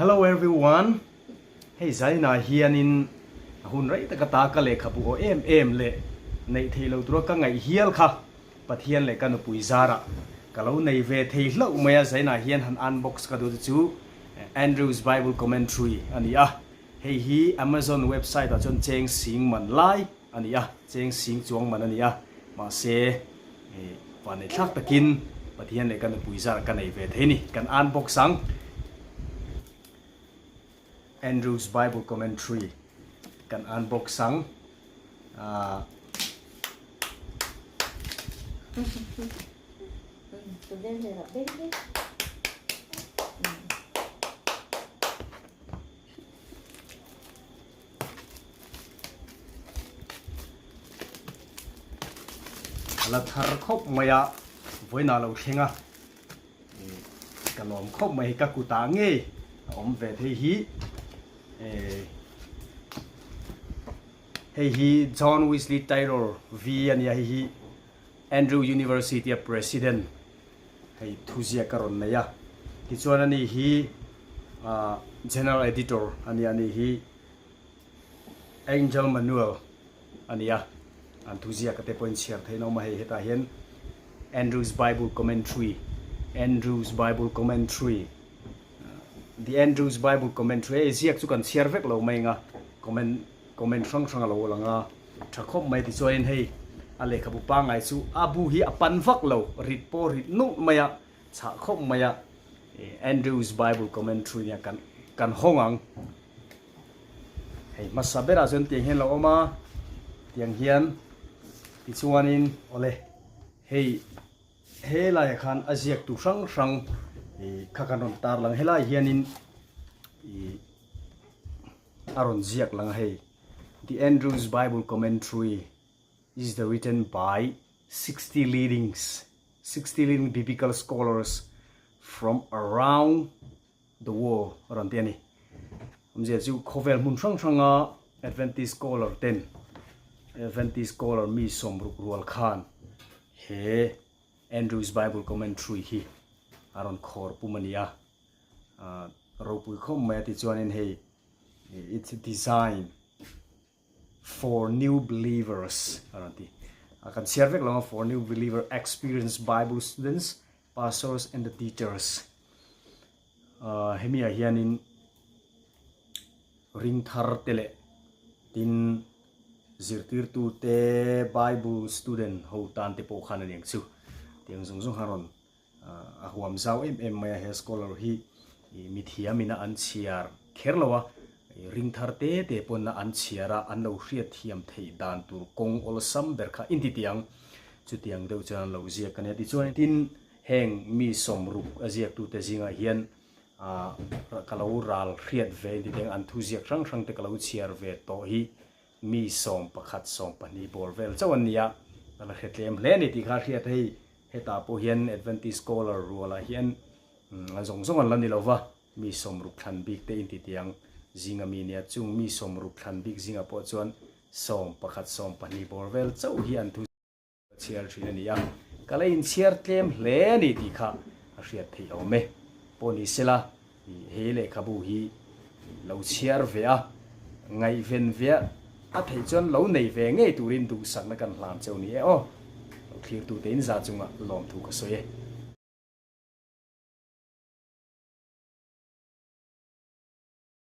Hello everyone, hei Zaina hianin a hun rei taka ta ka lehkhabu aw em em leh neih theih lo tura ka ngaih hial kha Pathian leh ka nupui zarah ka lo nei ve thei hlauh mai a, Zaina hian han unbox ka duh te chu Andrew's Bible Commentary a ni a, hei hi Amazon website ah chuan cheng sing man lai a ni a, cheng sing chuang man a ni a, mahse vanneih thlak takin Pathian leh ka nupui zar ka nei ve thei ni, kan unbox ang. Andrew's Bible Commentary kan unbox ang. A la thar khawp mai a, vawiinah lo thleng a, ka lawm khawp mai ka kutah ngei a awm ve thei hi. Hei hi John Wesley Taylor V a nia, hei hi Andrew University a President hei thuziak a rawn nei a, tichuan ani hi General Editor a nia, ani hi. Angel Manuel a ni a, an thuziak te pawhin chhiar theih an awm a, hei hetah hian Andrew's Bible Commentary, Andrew's Bible Commentary, The Andrew's Bible Commentary, hei ziak chu kan chhiar vek lo mai ang a, comment comment hrang hrang a lo lang a, tha khawp mai tichuanin hei a lehkhabu pangngai chu a bu hi a pan vak lo, rit pawh rit nulh mai a, chhah khawp mai a, Andrew's Bible Commentary nia kan kan hawng ang. Hei hmasa berah chuan tiang hian lo awm a, tiang hian tichuanin awle hei helaiah khan a ziaktu hrang hrang ih kha kan rawn tar lang helai hianin ih a rawn ziak lang a hei The Andrews Bible Commentary is the written by 60 leadings 60 leading biblical scholars from around The World a rawn ti a ni. Awmzia chu khawvel hmun hrang hranga Adventist scholar ten Adventist scholar mi sawmruk rual khan he Andrew's Bible Commentary hi a rawn khawr pum a ni a. Ropui khawp mai a ti chuanin hei it's design for new believers a rawn ti. Kan chhiar vek lo ang for new believer experienced Bible students Pastors and the teachers hemi ah hianin ring thar te leh tin zirtirtu te bible student ho tan te pawh khan a ni ang chu tiang zawng zawng khan rawn a huam zau em em mai a he scholar hi mithiam ina an chhiar kher lo a ring thar te te pawn an chhiar a an lo hriat thiam theih dan tur kawng awlsam ber kha inti tiang Chutiang deuh chuan an lo ziak a nia. Tichuan tin heng mi sawmruk a ziaktute zingah hian ka lo ral hriat ve inti teng an thuziak hrang hrang te ka lo chhiar ve tawh hi mi 11, 12 bawr vel chauh an ni a, ka la hre tlem hle a ni tih kha hriat hei hetah pawh hian Adventist Scholar rualah hian a zawng zawng an la ni lo va, mi 60 thlan bik te inti tiang zinga mi nia chung mi 60 thlan bik zingah pawh chuan 11, 12 bawr vel chauh hi an thu chhiar thin a ni a, ka la inchhiar tlem hle a ni tih kha a hriat theih awm e. Pawh ni sela, he lehkhabu hi lo chhiar ve a, ngaihven ve a theih chuan lo nei ve ngei turin duhsakna kan hlan cheu ni e aw. Lo thlirtute in za chunga lawmthu ka sawi e.